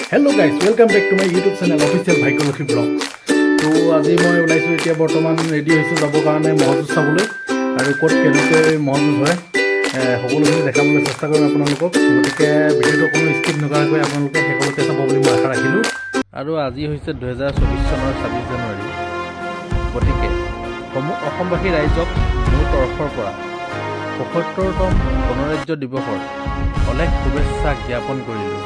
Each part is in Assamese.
Hello guys, welcome back to my YouTube channel, Official Bhagyalakshmi Vlog. তো আজি মই ওলাইছোঁ, এতিয়া বৰ্তমান ৰেডি হৈছোঁ যাবৰ কাৰণে ম'হ যুঁজ চাবলৈ। আৰু ক'ত কেনেকৈ ম'হ যুঁজ হয়, সকলোখিনি দেখাবলৈ চেষ্টা কৰিম আপোনালোকক। গতিকে ভিডিঅ'টো অকণো স্কিপ নকৰাকৈ আপোনালোকে শেষলৈকে চাব বুলি মই আশা ৰাখিলোঁ। আৰু আজি হৈছে 2024 চনৰ 26 জানুৱাৰী। গতিকে সমূহ অসমবাসী ৰাইজক মোৰ তৰফৰ পৰা 75তম গণৰাজ্য দিৱসৰ অলেখ শুভেচ্ছা জ্ঞাপন কৰিলোঁ।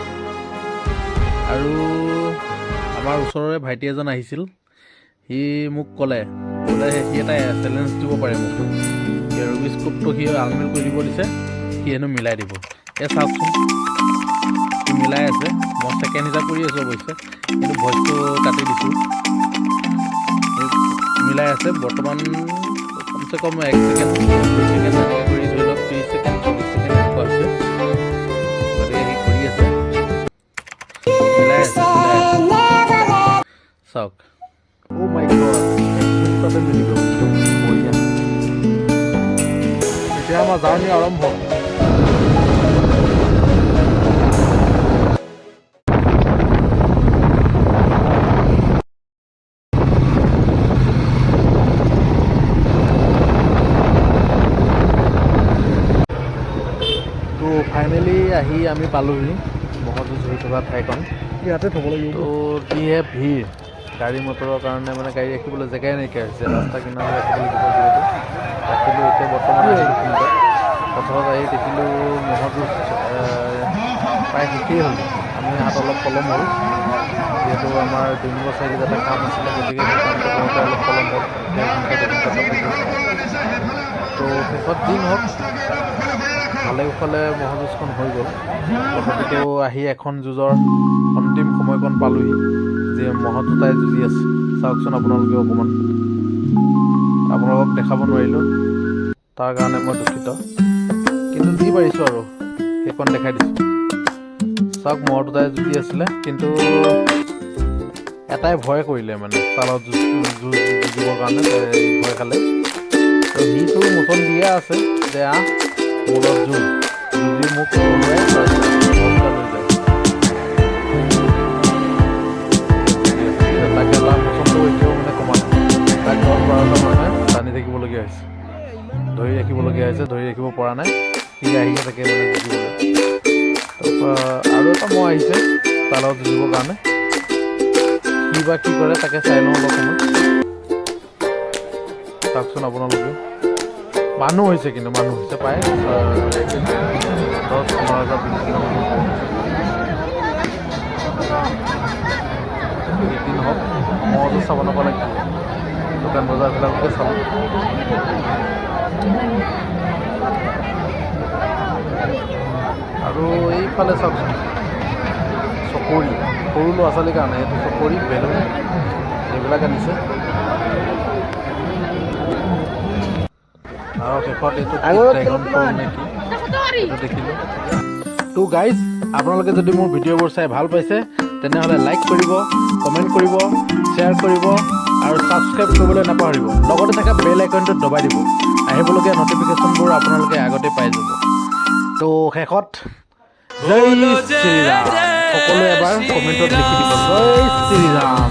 আৰু আমাৰ ওচৰৰে ভাইটি এজন আহিছিল। সি মোক ক'লে বোলে সি এটা চেলেঞ্জ দিব পাৰে মোক। ৰুবিক্স কিউবটো সি আলমিল কৰি দিব দিছে, সি হেনো মিলাই দিব। এই চাওকচোন, সি মিলাই আছে। মই ছেকেণ্ড হিচাপ কৰি আছোঁ অৱশ্যে, কিন্তু ভইচটো কাটি দিছোঁ। সি মিলাই আছে বৰ্তমান। কমচে কম 1 ছেকেণ্ড, 2 ছেকেণ্ড এনেকৈ কৰি ধৰি লওক 30 ছেকেণ্ড, 40 ছেকেণ্ড এনেকুৱা হৈছে। গতিকে সি কৰি আছে, মিলাই আছে, মিলাই আছে। চাওক, অ' মাই গড, এক মিনিটতে মিলি গ'ল, বঢ়িয়া। এতিয়া আমাৰ জাৰ্ণি আৰম্ভ। তো ফাইনেলি আহি আমি পালোহি ম'হ যুঁজ হৈ থকা ঠাইখন। ইয়াতে থ'ব লাগিব। তো যিহে ভিৰ গাড়ী মটৰৰ কাৰণে, মানে গাড়ী ৰাখিবলৈ জেগাই নাইকিয়া হৈছে। ৰাস্তা কিনাৰত ৰাখিব লাগিব যিহেতু ৰাখিলোঁ। এতিয়া বৰ্তমান আহিলোঁ ফিল্ডত। পথাৰত আহি দেখিলোঁ ম'হৰ যুঁজ প্ৰায় শেষেই হ'ল। আমি অহাত অলপ পলম হ'ল, যিহেতু আমাৰ 2 নম্বৰ চাৰিআলিত এটা কাম আছিলে। গতিকে সেই কামটো কৰোঁতে অলপ পলম হ'ল, 1.5 ঘণ্টা 2 ঘণ্টা বাকি গ'ল। তো শেষত যি নহওক, ভালে কুশলে ম'হ যুঁজখন হৈ গ'ল। তথাপিতো আহি এখন যুঁজৰ অন্তিম সময়কণ পালোহি, যে ম'হ দুটাই যুঁজি আছে। চাওকচোন আপোনালোকে অকণমান। আপোনালোকক দেখাব নোৱাৰিলোঁ, তাৰ কাৰণে মই দুখিত। কিন্তু যি পাৰিছোঁ আৰু সেইকণ দেখাই দিছোঁ। চাওক, ম'হ দুটাই যুঁজি আছিলে, কিন্তু এটাই ভয় কৰিলে, মানে তাৰ লগত যুঁজ যুঁজ যুঁজিবৰ কাৰণে ভয় খালে। তো সিটো মোচন দিয়ে আছে যে আহ, মোৰ লগত যুঁজ, যুঁজি মোক হৰুৱাই তই পুৰস্কাৰ লৈ যা। তাকে তাৰ মোচনটো এতিয়াও মানে কমা নাই। তাক 10-12টা মানুহে টানি থাকিবলগীয়া হৈছে, ধৰি ৰাখিবলগীয়া হৈছে। ধৰি ৰাখিব পৰা নাই, সি আহিয়ে থাকে মানে যুঁজিবলৈ। তাৰপৰা আৰু এটা ম'হ আহিছে তাৰ লগত যুঁজিবৰ কাৰণে। কি বা কি কৰে, তাকে চাই লওঁ অলপ সময়। চাওকচোন আপোনালোকেও। মানুহ হৈছে, কিন্তু মানুহ হৈছে প্ৰায় 10-15 হাজাৰ, 20 হাজাৰ মানুহ হৈছে। যি নহওক, ম'হটো চাব নাপালে কি হ'ব? দোকান বজাৰবিলাককে চালোঁ। আৰু এইফালে চাওকচোন, চকৰি, সৰু ল'ৰা ছোৱালীৰ কাৰণে এইটো চকৰি, বেলুন এইবিলাক আনিছে। আৰু শেষত এইটো ড্ৰেগন ফল নেকি, এইটো দেখিলোঁ। তো গাইজ, আপোনালোকে যদি মোৰ ভিডিঅ'বোৰ চাই ভাল পাইছে, তেনেহ'লে লাইক কৰিব, কমেণ্ট কৰিব, শ্বেয়াৰ কৰিব আৰু ছাবস্ক্ৰাইব কৰিবলৈ নাপাহৰিব। লগতে থকা বেল আইকনটোত দবাই দিব। আহিবলগীয়া ন'টিফিকেশ্যনবোৰ আপোনালোকে আগতে পাই যাব। তো শেষত জয় শ্ৰীৰাম। সকলোৱে এবাৰ কমেণ্টত লিখি দিব, জয় শ্ৰীৰাম।